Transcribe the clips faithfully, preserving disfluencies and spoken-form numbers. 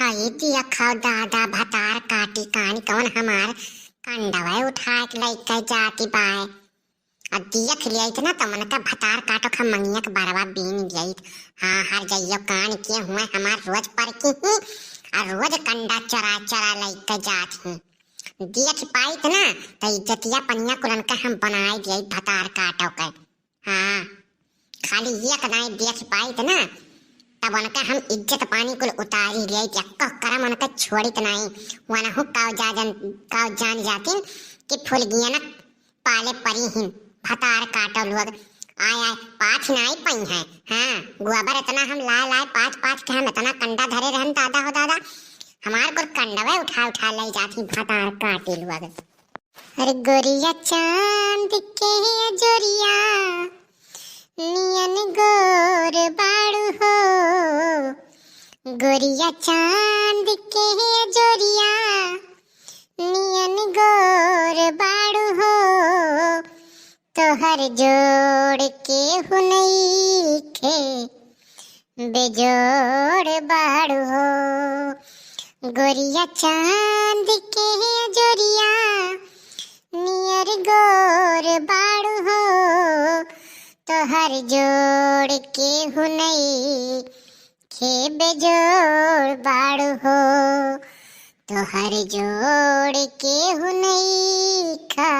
आई दिया खाओ दादा, भतार काटी कानी कौन हमार कंडवा उठा के लइके जाती बाय। आ दिया खिलिया इतना तो मन का भतार काटो खा मंगिया के बरवा बीन लियाई। हाँ, हर जइयो कान के हुए हमार रोज पर की ही, आ रोज कंडा चरा चरा लइके जात ही। दिया खिपाइत ना तो इज्जतिया पनिया कुलन का हम बनाए दियाई भतार काटो के। हाँ, खाली एक दाई देख पाइत ना, तब उनका हम इज्जत पानी कुल उतारी लेइत, एक्को करम उनका छोड़ित नाई। वनहु काव जा जन, काव जान जातिन कि फुलगियन पाले परी हिन, भतार काटो लोग। आय, आय, पाछ नाई पई है। हाँ, गोबर इतना हम लाए लाए, पाछ पाछ के हम इतना कंडा धरे रहन, दादा हो दादा, हमार कुल कंडवे उठा उठा ले जाती भतार काटे लोग। अरे गोरिया चांद के अजोरिया, नियन गोर बाड़ू हो। गोरिया चांद के अजोरिया, नियन गोर बाड़ू हो। तोहर जोड़ केहू नइखे, बेजोड़ बाड़ू हो। गोरिया चांद के अजोरिया, नियर गोर बाड़ू हो। तोहर जोड़ केहू नइखे, बेजोड़ बाड़ू हो। तोहर जोड़ केहू नइखे,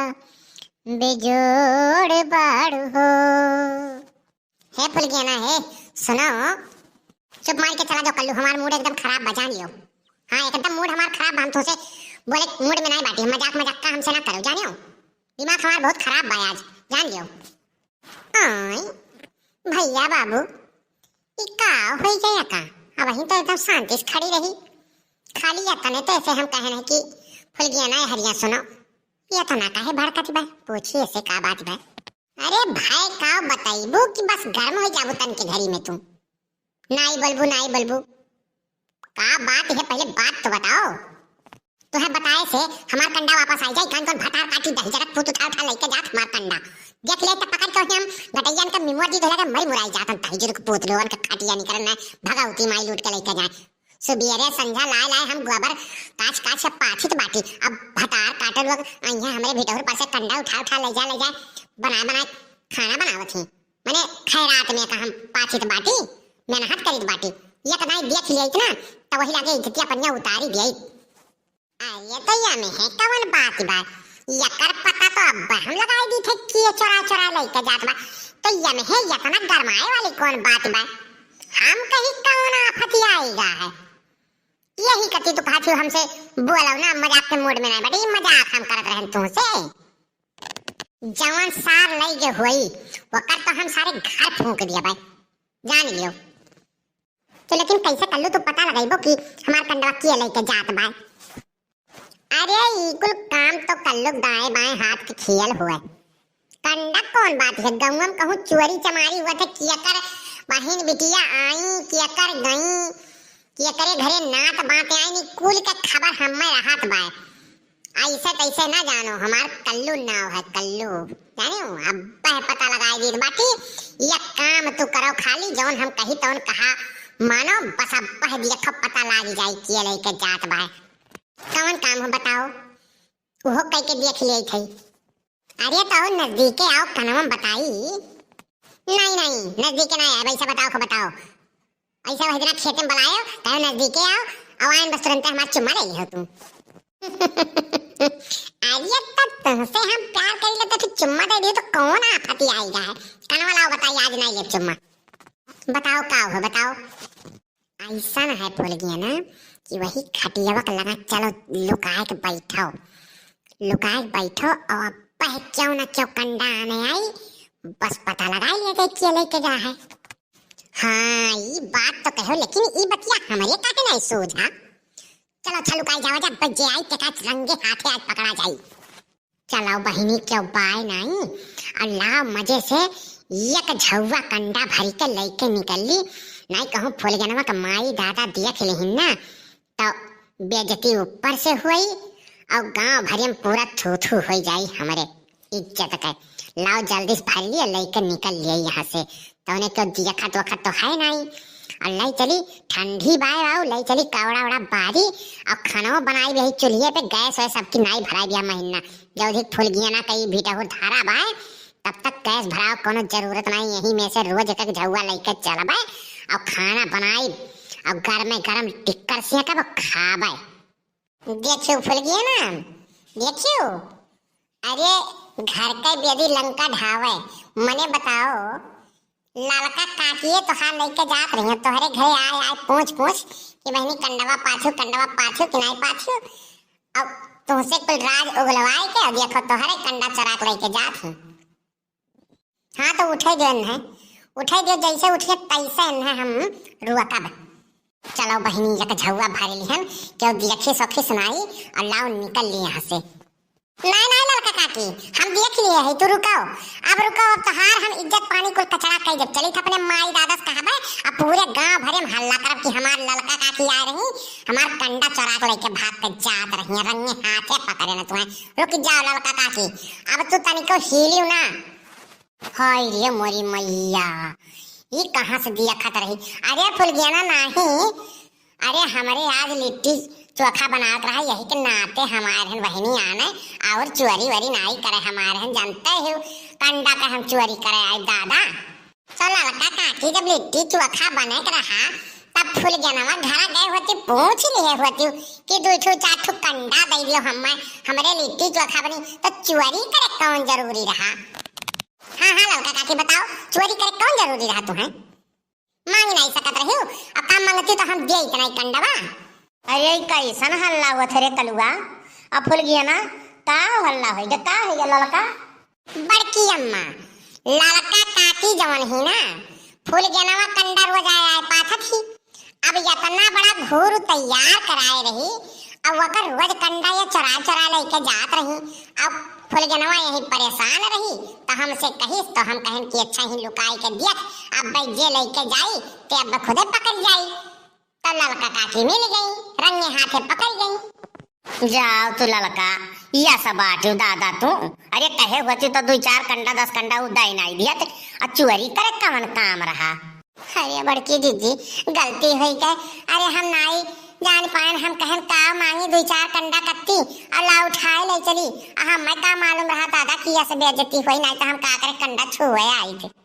बेजोड़ बाड़ू हो। हे फुलगियाना, हे, सुनो। चुप मार के चला जाओ कल्लू, हमार mood एकदम खराब बा, जान लियो। हाँ, एकदम mood हमार खराब बा, हम तोसे बोले mood में नाई बाटी, मजाक मजाक का हमसे ना करो, जानियो। दिमाग हमार बहुत खराब बा आज, जान लियो। आय, भैया बाबू, ई का होई गया का? अबहीं तो एकदम शांति से खड़ी रही, खाली इतने तो ऐसे हम कहे नहीं कि फुलगियाना, हरिया सुनो, ये इतना काहे भड़कत बा? पूछी ऐसे का बात बा? अरे भाई, का बताइबू कि बस गर्म हो जाबू तन के घड़ी में तू। नाई बोलबू, नाई बोलबू। का बात है, पहले बात तो बताओ। तुहे बताए से हमार कंडा वापस आ जाई, कौन कौन भतार काटी दही जगत पूत उठा उठा लइके जात हमार कंडा। देख ले त पकड़ के हम घटैयन के मिमोर दी धोला के मरी मुराई जातन, तही जुरुक पूत लोगन के खटिया निकरन ना, भगवती माई लूट के लइके जाए। सुबेरे संझा लाए लाए हम गोबर काच काच से पाथित बाटी। अब भतार काटे लोग अइहें हमरे भिटहुर पर से कंडा उठा उठा ले जा ले जा, बनाए बनाए खाना बनावत ही। मने खैरात में का हम पाथित बाटी, मेहनत करित बाटी। एक दाई देख लियत ना, त वही लागे इज्जतिया पनिया उतारी दियत। अरे तो यमे है कवन बात बा? यकर पता तो अब हम लगाई दी थे कि ये चोरा चोरा लइके जात बा। तो यमे है इतना गरमाए वाली कौन बात बा? हम कहीं कौन आफत आएगा है? यही कती तू कहत हो हमसे बोलो ना, मजाक के mood में नहीं बाटी, मजाक हम करत रहन तुमसे। जवन सार लई जे होई, ओकर तो हम सारे घर फूंक दिया भाई, जान लियो। तो लेकिन कैसे कल्लू तू पता लगाइबो कि हमार कंडवा के लइके जात बा? अरे ई कुल काम तो कल्लू दाएं बाएं हाथ के खेल हुए। कंडा कौन बात है, गौवा में कहूँ चोरी चमारी हुआ थे, केकर बहिन बिटिया आई, केकर गई, केकरे घरे नात बात आई, नी कुल के खबर हमें रहत बाय। ऐसे तैसे ना जानो, हमार कल्लू नाव है, कल्लू। जाने हो, अब पता लगाए दी बाटी, ये काम तू करो खाली, जौन हम कही तौन कहा मानो, बस अब पह दिया खब पता लाग जाई के लइके जात बाय। कौन काम हो बताओ, उहो कह के देख लिया थे। अरे तो नजदीके आओ, कनवा में बताई। नहीं, नहीं, नजदीके नहीं आए, ऐसा बताओ, को बताओ। ऐसा वह दिना खेते में बुलायो, कहो नजदीके आओ, अब आयन बस तुरंते हमार चुम्मा ले लियो तू। अरे तब तुमसे हम प्यार कर लेते तो चुम्मा दे दियो तो कौन आफती आएगा है? कनवा लाओ बताई, आज नहीं ले चुम्मा। बताओ का हो, बताओ। ऐसन है फुलगियाना कि वही खटियावा के लगा चलो लुकाए के बैठो, लुकाए के बैठो और अब पह क्यों ना क्यों कंडा आने आई, बस पता लगा लिए के के लइके जा है। हाँ, ई बात तो कहो, लेकिन ई बतिया हमरे काहे नहीं सूझा? चलो अच्छा लुकाई जाओ जा, बस जे आई तेका रंगे हाथे आज पकड़ा जाई। चलाओ बहिनी, क्यों बाय नाई, और लाओ मजे से एक झौवा कंडा भरी के लइके निकल ली, नाई कहूँ फुलगनवा के माई दादा देख लेहिन ना, तो बेइज्जती ऊपर से हुई और गांव भरे में पूरा थू थू हो जाई हमरे इज्जत के। लाओ जल्दी से भर लिए, लइके निकल लिए यहाँ से, तो उन्हें क्यों देखत वखत तो है नाई, और लई चली, ठंडी बाय, आउ लई चली कौड़ा उड़ा बारी, और खानो बनाई भी चूल्हे पे, गैस वैस सबकी नाई भराई भी महीना। जौधिक फुलगियाना कई भीटा हो धारा बाय, तब तक गैस भराओ, कोनो जरूरत नहीं। यही में से रोज एक एक झौआ लेके चलबे और खाना बनाई और गरमे गरम टिक्कर सेकब और खाबे। देखियो फुलगियाना, देखियो, अरे घर के बेदी लंका ढावे, मने बताओ, ललका काकिए तोहार लेके जात रही, तोहरे घरे आए आए पूछ पूछ कि बहिनी कंडवा पाछू, कंडवा पाछू कि नाई पाछू। अब तुहसे कुल राज उगलवाए के, अब देखो तोहरे कंडा चोरा के लेके जात ही। हाँ तो उठे दे इन्हें, उठे दे, जैसे उठिए तैसे इन्हें हम रुअकब। चलो बहिनी, एक झौआ भर लिहन, केहू देखी सखी सुनाई और लाओ निकल लिए यहाँ से। नहीं, नहीं ललका काकी, हम देख लिए है, तू रुको। अब रुको, अब तोहार हम इज्जत पानी कुल कचड़ा कई देब। चली त अपने माई दादा से कहबे, अब पूरे गांव भरे में हल्ला करब कि हमार ललका काकी आ रही, हमार कंडा चोरा के लेके भाग के जात रही, रंगे हाथे पकड़े न तुम्हें। रुक जाओ ललका काकी, अब तू तनिको हिलियो ना। हाय रे मोरी मैया, ई कहाँ से दिया खत रही? अरे फुलगेना नाही, अरे हमरे आज लिट्टी चोखा बनावत रहा, यही के नाते हमारे हन बहिनी आने और चोरी वरी नाई करे हमारे हन, जानते हो कंडा का हम चोरी करे आए दादा। तो ललका काकी जब लिट्टी चोखा बने के रहा तब फुलगेनवा घरा गए होती, पूछ लिए होती कि दो ठो चार ठो कंडा दे दियो हमें, हमरे लिट्टी चोखा बनी, तो चोरी करे कौन जरूरी रहा? हाँ, हाँ, ललका काकी, बताओ, चोरी करे कौन जरूरी रहा तुम्हें? मांग नहीं सकत रही हो, अब काम मांगती तो हम दे इतना ही कंडवा। अरे, ई कैसन हल्ला हुआ थे रे कलुआ? अब फुलगेना, का हल्ला होइगा, का होइगा ललका? बड़की अम्मा, ललका काकी जवन ही ना, फुलगेनवा कंडा रोज आए आए पाथत ही। अब इतना बड़ा घूर तैयार कराए रही, अब वकर रोज कंडा ये चोरा चोरा लेके जात रही। अब फुलगेनवा यही परेशान रही, तो हमसे कहिस, तो हम कहन कि अच्छा ही लुकाए के दियत, अब जे लेके जाई, ते अब खुदे पकड़ जाई। तो ललका काकी मिल गई, रंगे हाथे पकड़ गई। जाओ तू ललका, या सब बाटू दादा तू। अरे कहे होती तो दो चार कंडा, दस कंडा उ दाई नाई दियत, आ चोरी करे कवन काम रहा? अरे बड़की दीदी, गलती होई गए। अरे हम नाई जान पाएन, हम कहन का मांगी दो चार कंडा कत्ती, और ला उठाए ले चली। आ हमें का मालूम रहा दादा कि ऐसे बेइज्जती होई, नाई तो हम का करे कंडा छुए आई थे।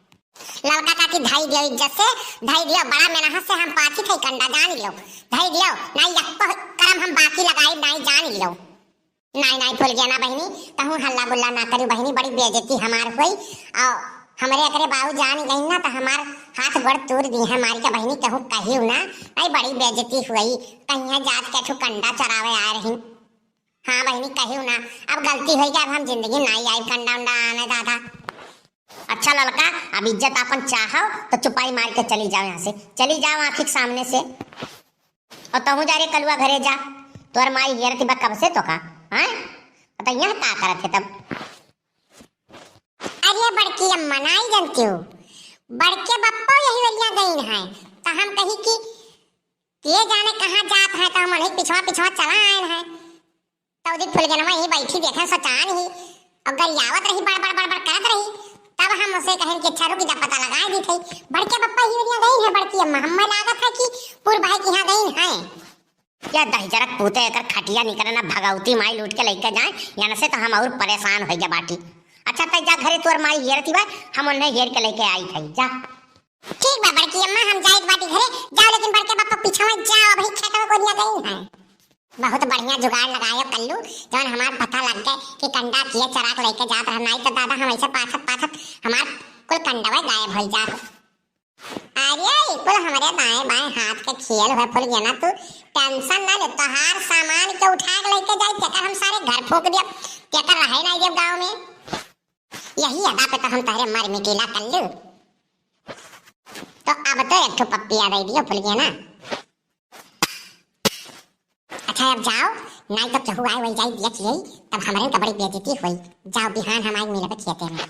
ललका काकी, धई दियो इज्जत से, धई दियो, बड़ा मेहनत से हम पाथी थे कंडा, जान लियो, धई दियो, नाई यक्को करम हम बाकी लगाई, नाई जान लियो। नाई, नाई फुलगेना बहिनी, तहूँ हल्ला गुल्ला ना करियो बहिनी, बड़ी बेइज्जती हमार होई। और हमरे एकरे बाबू जान गई ना तो हमार हाथ गोड़ तोड़ दी है मारी के बहिनी, कहूँ कहियो ना, नाई बड़ी बेइज्जती हुई, कहीं है जात के ठू कंडा चरावे आ रही। हाँ बहिनी, कहियो ना, अब गलती होई गई, अब हम जिंदगी नाई आई कंडा उंडा आने दादा। अच्छा ललका, अब इज्जत आपन चाहो तो चुपाई मार के चली जाओ यहाँ से, चली जाओ आँखी के सामने से। और तहूँ जा रे कलुआ घरे जा, तोर माई हेरती बा कब से तो का, हैं? तो यहाँ का करत है तब? अरे बड़की अम्मा, नाई जानती हो, बड़के बप्पो यही वरिया गईन है, तो हम कही कि ये जाने कहाँ जात है, तो हम उन्हीं पिछवा पिछवा चला आए हैं। तो उदी फुलगेनवा यहीं बैठी देखे सचान ही, और गरियावत रही, बड़ बड़ बड़ बड़ करत रही। तब हम उसे कहन कि अच्छा रुक जा, पता लगाए दी थई। बड़के बप्पा ही वरिया गईन है, बड़की अम्मा, हमें लागत है कि पूर भाई के यहाँ गईन है। या दहिजरक पूते एकर खटिया निकरे ना, भगवती माई लूट के लेके जाए, यहाँ से तो हम और परेशान हो गए बाटी। अच्छा तै जा घरे, तोर माई हेरती बा, हम उन्हें हेर के लेके आई थई, जा। ठीक बा बड़की अम्मा, हम जाइत बाटी घरे, जाओ लेकिन बड़के बप्पा पीछे मत जाओ, अभी खेत में कोनिया गई हैं। बहुत बढ़िया जुगाड़ लगायो कल्लू, जौन हमार पता लग गए कि कंडा किए चराक लेके जात रहा, नाई तो दादा हम ऐसे पाथत पाथत हमार कुल कंडवा गायब हो जात। अरे, ई कुल हमरे दाएं बाएं हाथ के खेल हुए फुलगेना, तू tension ना ले, तोहार सामान के उठा के लेके जाई, तेकर हम सारे घर फूंक दिया, तेकर रहे ना जब गाँव में। यही अदा पे तो हम तोहरे मर मिटीला कल्लू। तो अब तो एक ठो पप्पिया दे दियो फुलगेना। अच्छा, अब जाओ, नाई तो केहू आए वही जाई देख यही, तब हमरे का बड़ी बेइज्जती हुई। जाओ, बिहान हम आज मिलबे खेते में।